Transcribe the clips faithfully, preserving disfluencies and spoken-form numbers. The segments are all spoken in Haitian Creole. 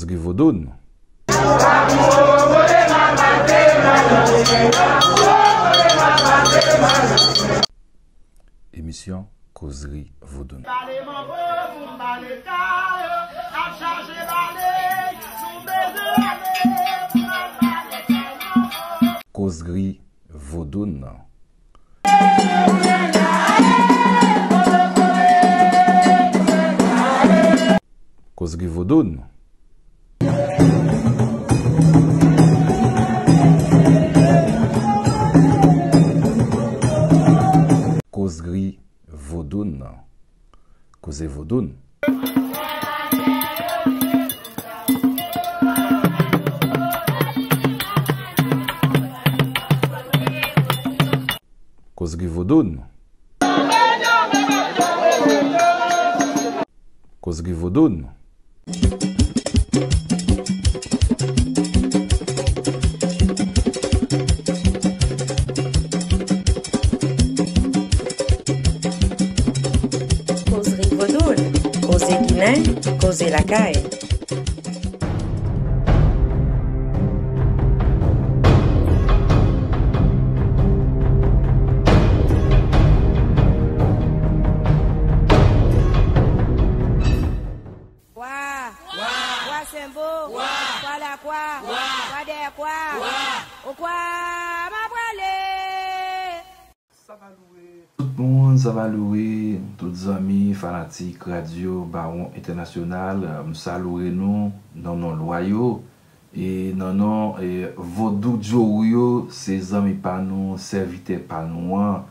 Kozri Vodoun. Emisyon Kozri Vodoun. Kozri Vodoun. Kozri Vodoun. Kozri Vodoun. Koze Vodoun. Kozri Vodoun. Kozri Vodoun. Kozri Vodoun. Koze ginen, koze lakay. Wa! Wa! Wa Senbo! Wa! Wa Lakwa! Wa! Wa Dèyèkwa! Wa! Okwa m ap prale! Sa va loure. Tout moun, sa va loure, tout zanmi, fanatik Radyo Bawon Entènasyonal, m saluye nou nan non lwa yo, e nan non, e, Vodou Djorou yo, se zanmi pa nou, sèvitè pa nou an,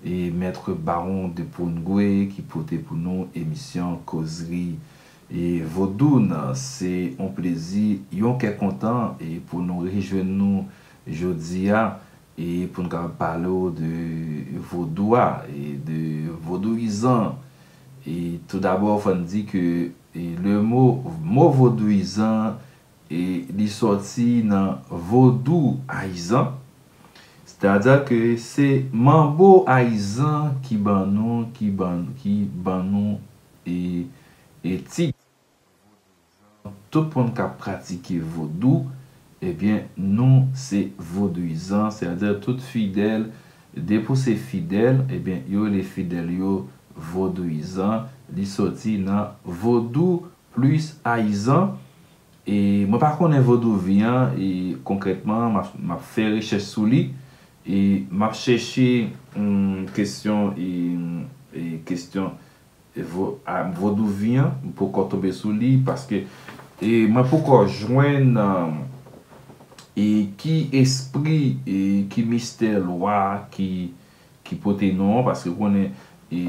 e Mèt Bawon de Poungwe ki pote pou nou emisyon Kozri, e, Vodoun. Se yon plezi, yon kè kontan, e pou nou rejwenn nou jodi a, e pou n kapab pale w de vodou a, e de vodouyizan. E toudabò, fò n di ke, e, le mo, mo vodouyizan, e li sòti nan vodou ayizan, sètadi ke se manbo ayizan ki ban nou, ki ban, ki ban nou, e, e tit. Tout moun k ap pratike vodou, ebyen, nou se vodouyizan, sètadi tout fidèl, depi w se fidèl, ebyen, yo rele fidèl yo vodouyizan, li sòti nan vodou plis ayizan. E mwen pa konnen vodouvin an, e konkrètman, m ap, m ap fè rechèch sou li, e m ap chèche, hmm, kesyon, e, e kesyon e vo-, a, vodouvin an, m poko tonbe sou li, paske, e, mwen poko jwenn, e, ki espri, e, ki mistè lwa ki, ki pote non an, paske w konnen, e,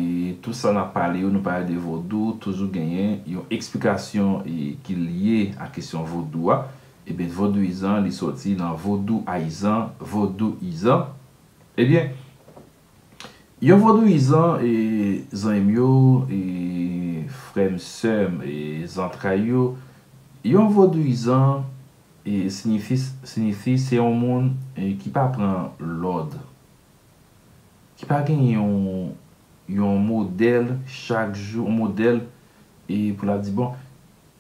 tout sa n ap pale yo, nou pale de vodou, toujou genyen yon eksplikasyon, e, ki lye a kesyon vodou a. Ebyen, vodouyizan, li sòti nan vodou ayizan, vodouyizan. Ebyen, yon vodouyizan, e, zanmi m yo, e, frè m, sè m, e, zantray yo, yon vodouyizan, e, siyifi, siyifi se yon moun, e, ki pa pran lòd, ki pa gen yon, yon modèl chak jou, yon modèl, e, pou l ap di, bon,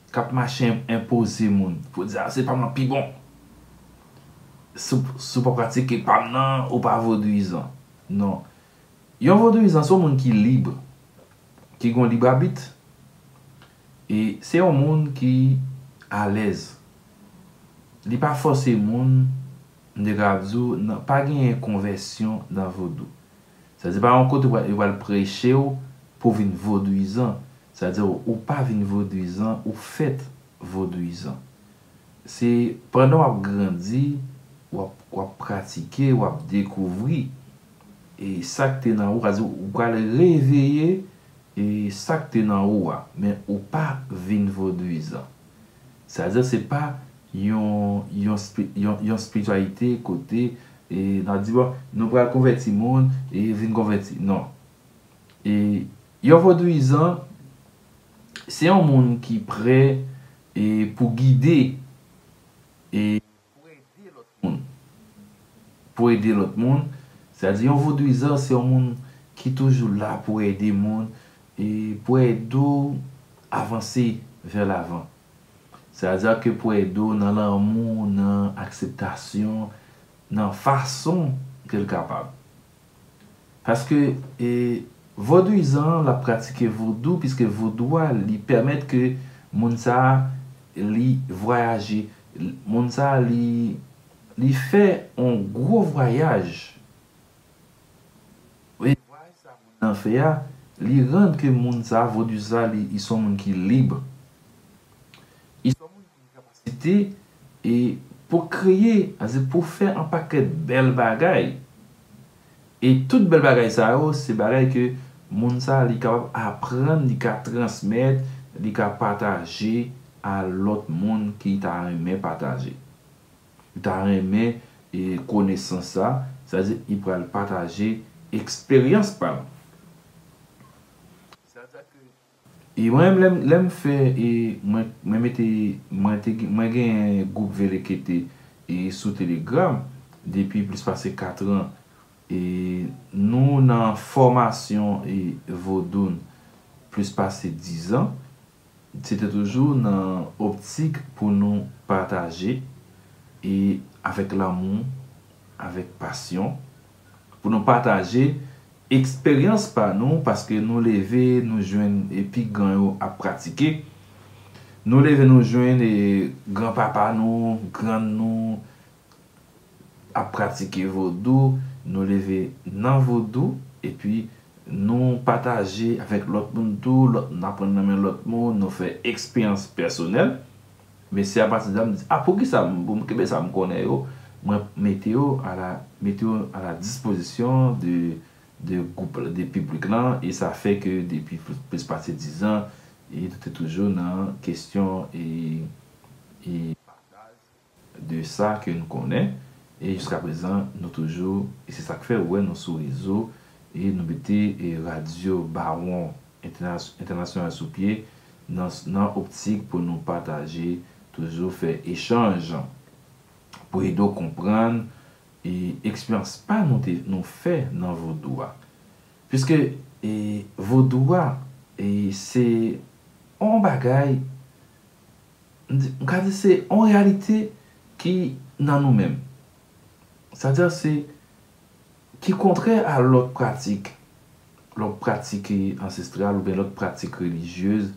k ap mache en-, enpoze moun. Pou di, "A, se pa m nan pi bon. Si w, si w pa pratike pa m nan, ou pa vodouyizan." Non. Yon vodouyizan se yon moun ki lib, ki gen yon lib abit. E se yon moun ki alèz. Li pa fòse moun, m te ka di w, nan, pa genyen konvèsyon nan vodou. Sa di pa yon kote w pral, yo pral preche w pou w vin vodouyizan. Sa di ou pa vin vodouyizan, ou fèt vodouyizan. Se pandan w ap grandi, w ap, w ap pratike, w ap dekouvri, e sa k te nan ou, sa di ou pral reveye, e sa k te nan ou a, men ou pa vin vodouyizan. Sa di se pa yon, yon spi-, yon, yon espirityalite kote, e, n ap di, bon, nou pral konvèti moun, e vin konvèti. Non. E yon vodouyizan, se yon moun ki prè, e, pou gide, e, pou ede lòt moun. Pou ede lòt moun. Sètadi, yon vodouyizan, se yon moun ki toujou la pou ede moun, e pou ede w avanse vè lavan. Sètadi ke pou ede w nan lanmou, nan akseptasyon, nan fason ke l kapab. Paske e, vodouyizan an, l ap pratike vodou, piske vodou a, li pèmèt ke moun sa a, li vwayaje, moun sa a, li, li fè yon gwo vwayaj. E vwayaj sa moun nan fè a, li rann ke moun sa, vodouyizan sa, li, li se yon moun ki lib. Li se yon moun ki gen kapasite e pou kreye, sètadi pou fè yon pakèt bèl bagay. E tout bèl bagay sa yo, se bagay ke moun sa, li kapab aprann, li ka transmèt, li ka pataje a lòt moun ki ta renmen pataje. Li ta renmen e konesans sa, sètadi li pral pataje eksperyans pa l. Sètadi ke E mwen menm, lè m, lè m fè, e mwen, mwen mete, mwen te, mwen gen gwoup Velekete e sou Telegram depi plis pase kat an. E nou nan fòmasyon e vodoun plis pase diz an. Se te toujou nan optik pou nou pataje e avèk lanmou, avèk pasyon, pou nou pataje eksperyans pa nou, paske nou leve, nou jwenn e pigan yo ap pratike. Nou leve, nou jwenn e granpapa nou, grann nou ap pratike vodou, nou leve nan vodou, epi nou pataje avèk lòt moun tou, lòt, n aprann nan men lòt moun, nou fè eksperyans pèsonèl. Men se apati de la m di, a, poukisa m, pou m kenbe sa m konnen yo, mwen mete yo a la, mete yo a la dispozisyon de, de gwoup, de piblik lan, e sa fè ke depi plis, plis pase diz an, e nou te toujou nan kesyon e, e pataj de sa ke nou konnen, e jiskaprezan, nou toujou, e se sa k fè ou wè nou sou rezo, e nou mete, e, Radyo Bawon Entènas-, Entènasyonal sou pye, nan, nan optik pou nou pataje, toujou fè echanj, pou ede w konprann, e, eksperyans pa nou te, nou fè nan vodou a. Piske, e, vodou a, e, se yon bagay, m di, m ka di se yon reyalite ki nan nou menm. Sètadi se ki kontrè a lòt pratik, lòt pratik ansestral oubyen lòt pratik relijyez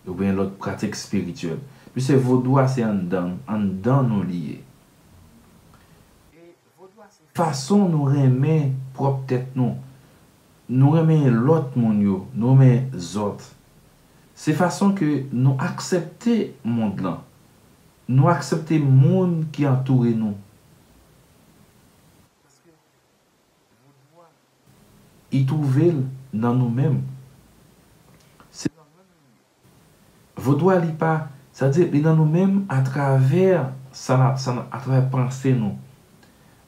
oubyen lòt pratik espirityèl. Piske vodou a se anndan, anndan nou li ye. E vodou a se fason nou renmen pwòp tèt nou. Nou renmen lòt moun yo, nou renmen zòt. Se fason ke nou aksepte mond lan. Nou aksepte moun ki antoure nou. Paske vodou a, li twouve l nan nou menm. Se nan nou menm li ye. Vodou a, li pa, sa di, li nan nou menm atravè sa n ap, sa n ap, atravè panse nou,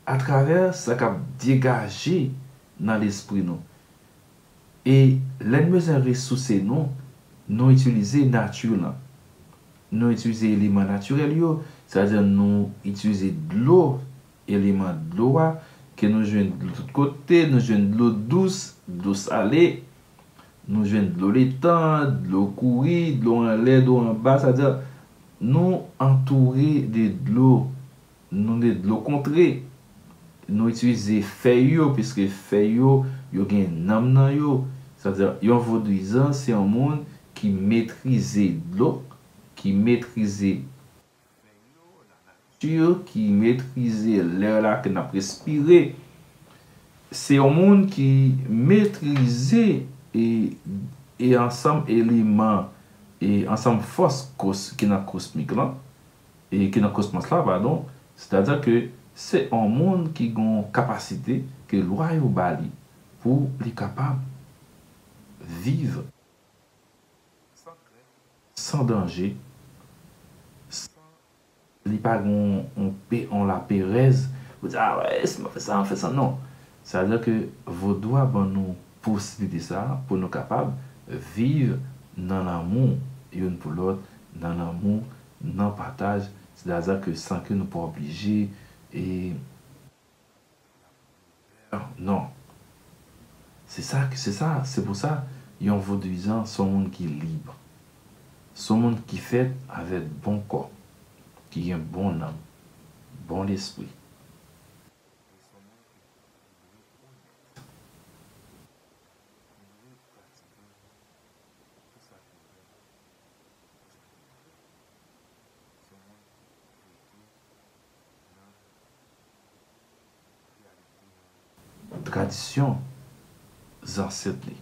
atravè sa k ap degaje nan lespri nou. E lè n bezwen resouse nou, nou itilize nati lan. Nou itilize eleman natirèl yo, sètadi nou itilize dlo, eleman dlo a, ke nou jwenn dlo tout kote, nou jwenn dlo dous, dlo sale, nou jwenn dlo letan, dlo kouri, dlo anlè, dlo anba, sètadi nou antoure de dlo, nou de dlo kontre. Nou itilize fèy yo, piske fèy yo, yo gen nanm nan yo. Sètadi yon vodouyizan, se yon moun ki metrize dlo, ki metrize fèy yo, lanati, ki metrize lè la ke n ap respire. Se yon moun ki metrize e, e ansanm eleman, e ansanm fòs kos-, ki nan kosmik lan, e ki nan kosmos la, padon. Sètadi ke se yon moun ki gen yon kapasite ke lwa yo ba li pou li kapab viv san krent, san danje, san, li pa gen yon, yon pe-, yon laperèz pou di, a wè, si mwen fè sa, mwen fè sa. Non. Sa vle di ke vodou a ban nou posiblite sa a pou nou kapab viv nan lanmou youn pou lòt, nan lanmou, nan pataj. Sètadi ke san ke nou pa oblije e Non. Se sa, se sa, se pou sa, yon vodouyizan, se yon moun ki lib. Se yon moun ki fèt avèk bon kò, ki gen bon nanm, bon lespri. Tradisyon zansèt li.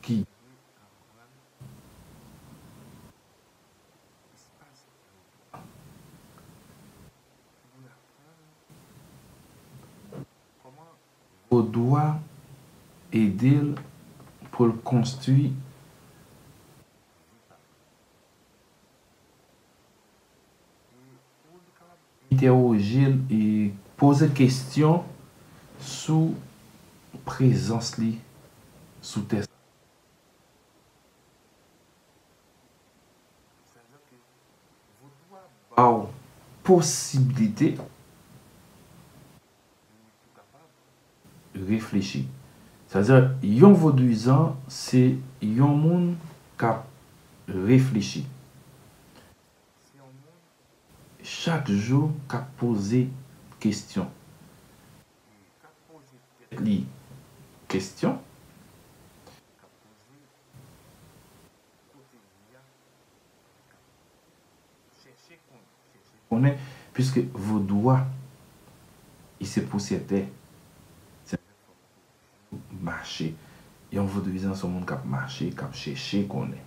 Ki Vodou a ede l pou l konstwi entèwoje l e poze kesyon sou prezans li sou tè sa. Ba w posiblite reflechi. Sa vle di, yon vodouyizan, se yon moun k ap reflechi. Chak jou, k ap poze kesyon. K ap poze tèt li kesyon. Konnen, piske vodou a, li se pousyè tè. Se mache. Yon vodouyizan se yon moun k ap mache, k ap chèche konnen.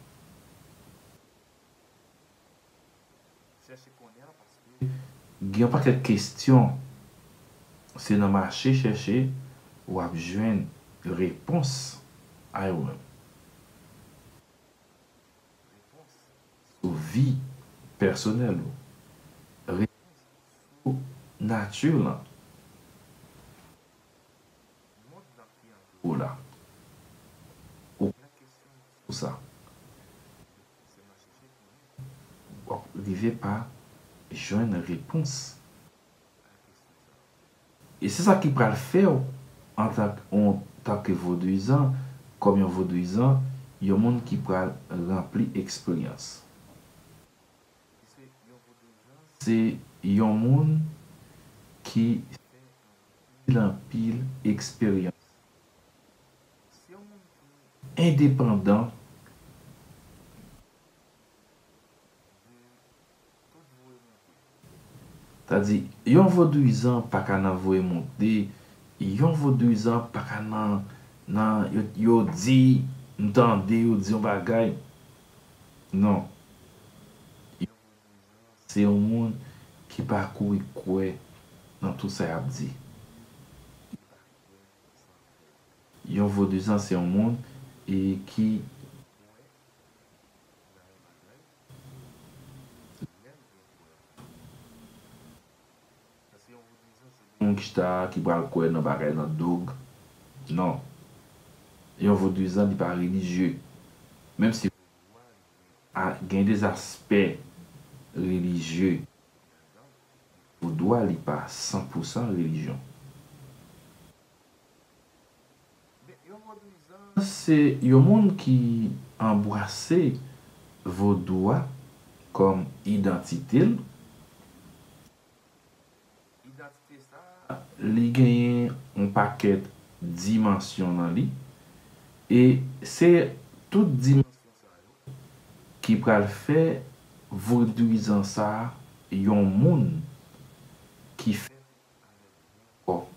Gen yon pakèt kesyon, se nan mache chèche w ap jwenn repons a yo menm. Sou vi pèsonèl ou, repons sou nati w lan. Ou la. Ou plen kesyon sou sa. W ap rive pa jwenn repons. E se sa ki pral fè w antank, antanke vodouyizan, kòm yon vodouyizan, yon moun ki pral ranpli eksperyans. Se yon moun ki anpil, anpil eksperyans. Endepandan, Sa di, yon vodouyizan pa ka nan voye monte, yon vodouyizan pa ka nan, nan, yo, yo di, m tande yo di yon bagay. Non. Se yon moun ki pa kouri kwè nan tout sa y ap di. Yon vodouyizan se yon moun e ki moun ki chita ki pral kwè nan bagay nan dog. Non. Yon vodouyizan li pa relijye. Menm si a, gen de aspè relijye. Vodou a li pa san pou san relijyon. Se yon moun ki anbrase vodou a kòm idantite l. Idantite sa a, li genyen yon pakèt dimansyon nan li. E se tout dimansyon sa yo ki pral fè vodouyizan sa a yon moun ki fèt avèk bon kò,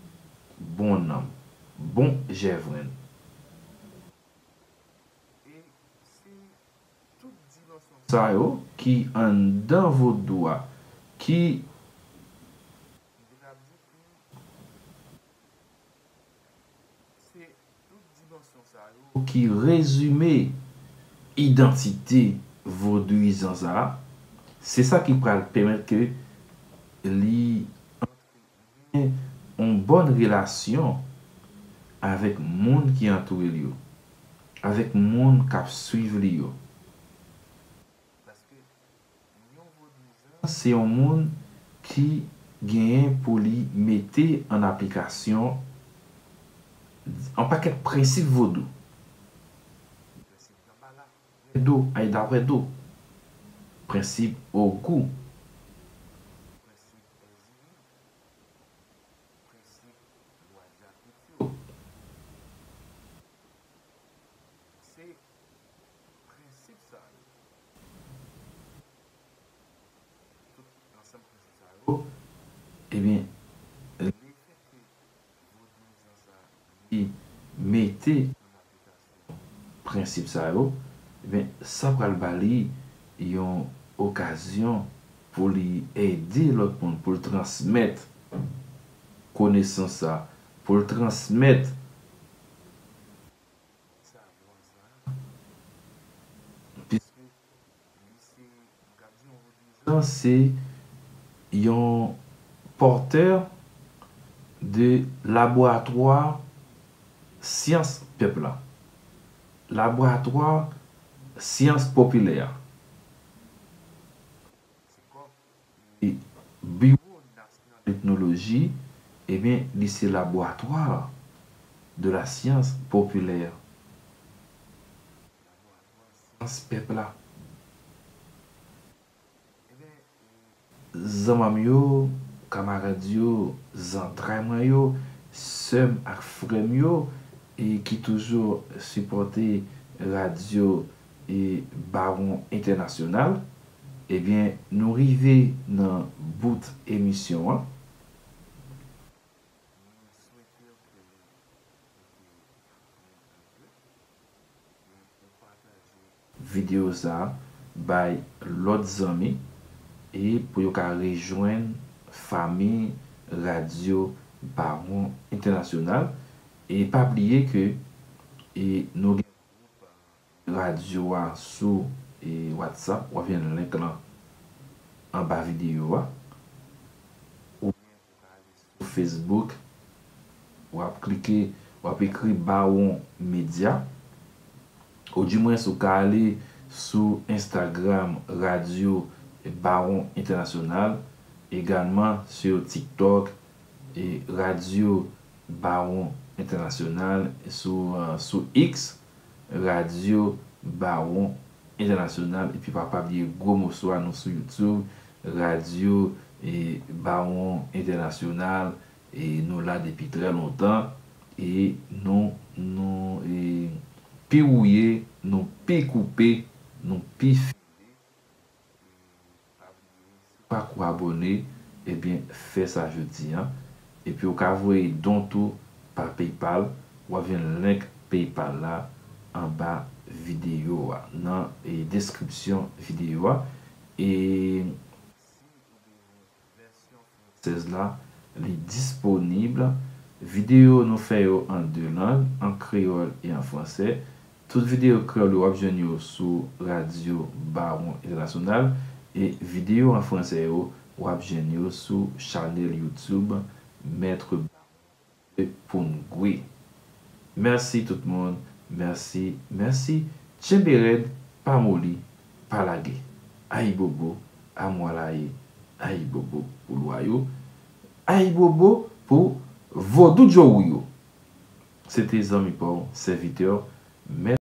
bon nanm, bon jèvrenn. E se tout dimansyon sa yo ki anndan vodou a, ki se tout dimansyon sa yo ki rezime idantite vodouyizan sa a. Se sa ki pral pèmèt ke li antre, gen yon bòn relasyon avèk moun ki antoure l yo, avèk moun k ap swiv li yo. Paske yon vodouyizan se yon moun ki genyen pou li mete an aplikasyon yon pakèt prensip vodou. Prensip Danbala, Dwèdo, Ayida Wèdo, prensip Ogou, prensip Èziri, prensip Lwa Djapit yo. Se prensip sa yo. Tout ansanm prensip sa yo, ebyen, lefètke vodouyizan sa li mete an aplikasyon prensip sa yo, ebyen, sa pral ba li yon okazyon pou li ede lòt moun, pou l transmèt konesans sa, pou l transmèt savwa sa, piske li se, m ka di yon vodouyizan se yon pòtè de laboratwa syans pèp la, laboratwa syans popilè a. E Biwo Nasyonal Etnoloji, ebyen, li se laboratwa de la syans popilè, syans pèp la. Zanmanm yo, kamarad yo, zantray mwen yo, sè m ak frè m yo, e ki toujou sipòte radyo e Bawon Entènasyonal, ebyen, nou rive nan bout emisyon an. Videyo sa a bay lòt zanmi e pou yo ka rejwenn fanmi radyo Bawon Entènasyonal. E pa bliye ke, e, nou gen radyo a sou, e, WhatsApp, w ap jwenn link lan anba videyo a. Ou sou Facebook, w ap klike, w ap ekri Bawon Medya. Ou di mwens ou ka ale sou Instagram Radyo Bawon Entènasyonal, egalman sou TikTok, e Radyo Bawon Entènasyonal, sou, sou X, Radyo Bawon Entènasyonal, epi pa pa bliye gwo moso a nou sou YouTube, Radyo, e, Bawon Entènasyonal, e nou la depi trè lontan, e nou, nou, e, pi wouye, nou pi koupe, nou pi file. Pa bliye, si w pako abòne, ebyen, fè sa jodi a. Epi ou ka voye don tou pa PayPal. W ap jwenn link PayPal la anba videyo a, nan e, deskripsyon videyo a. E si ou bezwen vèsyon fransèz la, li disponib. Videyo nou fè yo an de lang, an kreyòl e an fransè. Tout videyo kreyòl yo, w ap jwenn yo sou Radyo Bawon Entènasyonal, e videyo an fransè yo, w ap jwenn yo sou chanèl YouTube Maître Bawon de Poungoué. Mèsi tout moun, mèsi, mèsi. Tchenbe rèd, pa moli, pa lage. Ayibobo, amwalaye, ayibobo pou lwa yo, ayibobo pou vodou djowou yo. Se te zanmi pa w, sèvitè w, mèt.